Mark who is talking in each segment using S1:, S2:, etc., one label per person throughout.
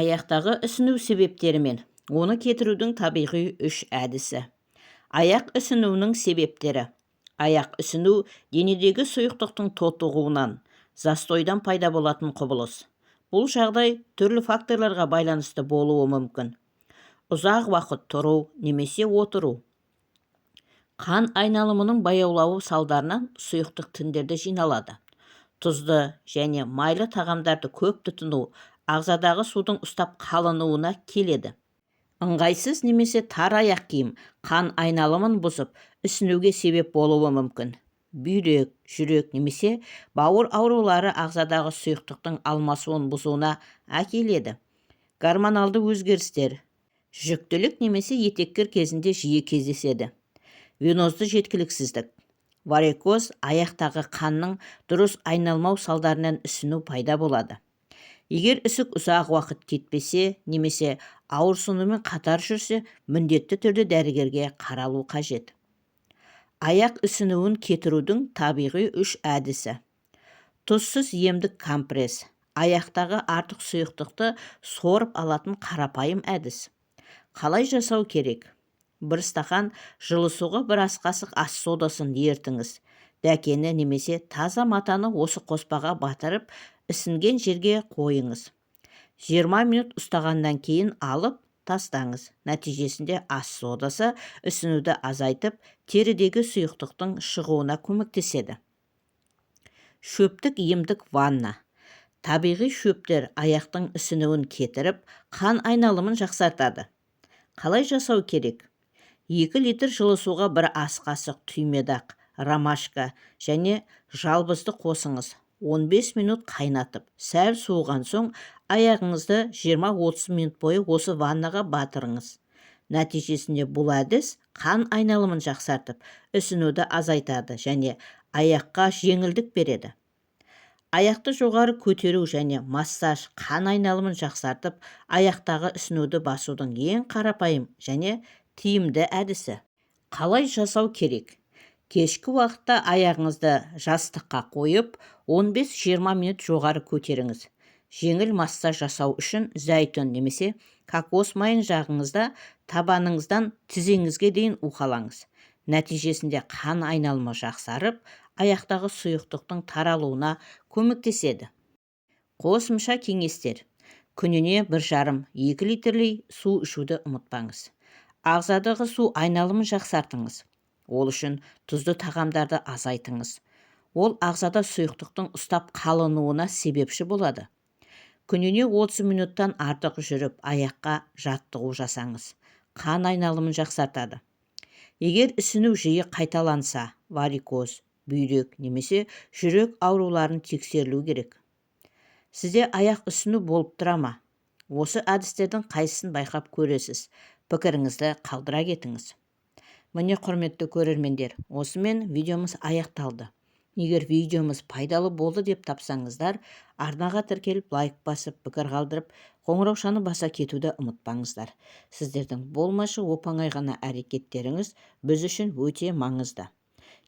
S1: Аяқтағы ісіну себептері мен оны кетірудің табиғи үш әдісі. Аяқ ісінуінің себептері. Аяқ ісіну денедегі сұйықтықтың тотығуынан, застойдан пайда болатын құбылыс. Бұл жағдай түрлі факторларға байланысты болуы мүмкін. Ұзақ уақыт тұру немесе отыру. Қан айналымының баяулауы салдарынан сұйықтық тіндерде жиналады. Тұзды және майлы тағамдарды көп тұтыну ағзадағы судың ұстап қалынуына келеді. Ыңғайсыз немесе тар аяқ киім қан айналымын бұзып, ісінуге себеп болуы мүмкін. Бүйрек, жүрек немесе бауыр аурулары ағзадағы сұйықтықтың алмасуын бұзуына әкеледі. Гормоналды өзгерістер жүктілік немесе етеккір кезінде жиі кездеседі. Венозды жеткіліксіздік, варикоз аяқтағы қанның дұрыс айналмау салдарынан ісіну пайда болады. Егер ісік ұзақ уақыт кетпесе немесе ауырсынумен қатар жүрсе, міндетті түрде дәрігерге қаралу қажет. Аяқ ісінуін кетірудің табиғи үш әдісі. Тұзсыз емдік компресс аяқтағы артық сұйықтықты сорып алатын қарапайым әдіс. Қалай жасау керек? Бір стақан жылы суға бір ас қасық ас содасын ертіңіз. Дәкені немесе таза матаны осы қоспаға батырып, ісінген жерге қойыңыз. 20 минут ұстағаннан кейін алып тастаңыз. Нәтижесінде ас содасы ісінуді азайтып, терідегі сұйықтықтың шығуына көмектеседі. Шөптік емдік ванна. Табиғи шөптер аяқтың ісінуін кетіріп, қан айналымын жақсартады. Қалай жасау керек? 2 литр жылы суға бір ас қасық түймедақ, ромашка және жалбызды қосыңыз. 15 минут қайнатып, сәл суыған соң аяғыңызды 20-30 минут бойы осы ваннаға батырыңыз. Нәтижесінде бұл әдіс қан айналымын жақсартып, ісінуді азайтады және аяққа жеңілдік береді. Аяқты жоғары көтеру және массаж қан айналымын жақсартып, аяқтағы ісінуді басудың ең қарапайым және тиімді әдісі. Қалай жасау керек? Кешкі уақытта аяғыңызды жастыққа қойып, 15-20 минут жоғары көтеріңіз. Жеңіл массаж жасау үшін зәйтүн немесе кокос майын жағыңыз да табаныңыздан тізеңізге дейін уқалаңыз. Нәтижесінде қан айналымы жақсарып, аяқтағы сұйықтықтың таралуына көмектеседі. Қосымша кеңестер. Күніне 1,5-2 литрлей су ішуді ұмытпаңыз. Ағзадағы су айналымын жақсартыңыз. Ол үшін тұзды тағамдарды азайтыңыз. Ол ағзада сұйықтықтың ұстап қалынуына себепші болады. Күніне 30 минуттан артық жүріп, аяққа жаттығу жасаңыз. Қан айналымын жақсартады. Егер ісіну жиі қайталанса, варикоз, бүйрек немесе жүрек ауруларын тексерілу керек. Сізде аяқ ісіну болып тұра ма? Осы әдістердің қайсысын байқап көресіз? Пікіріңізді қалдыра кетіңіз. Міне, құрметті көрермендер, осымен видеомыз аяқталды. Егер видеомыз пайдалы болды деп тапсаңыздар, арнаға тіркеліп, лайк басып, пікір қалдырып, қоңыраушаны баса кетуді ұмытпаңыздар. Сіздердің болмашы оп-оңай ғана әрекеттеріңіз біз үшін өте маңызды.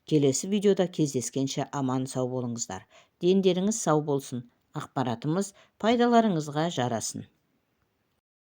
S1: Келесі видеода кездескенше аман сау болыңыздар. Дендеріңіз сау болсын. Ақпаратымыз пайдаларыңызға жарасын.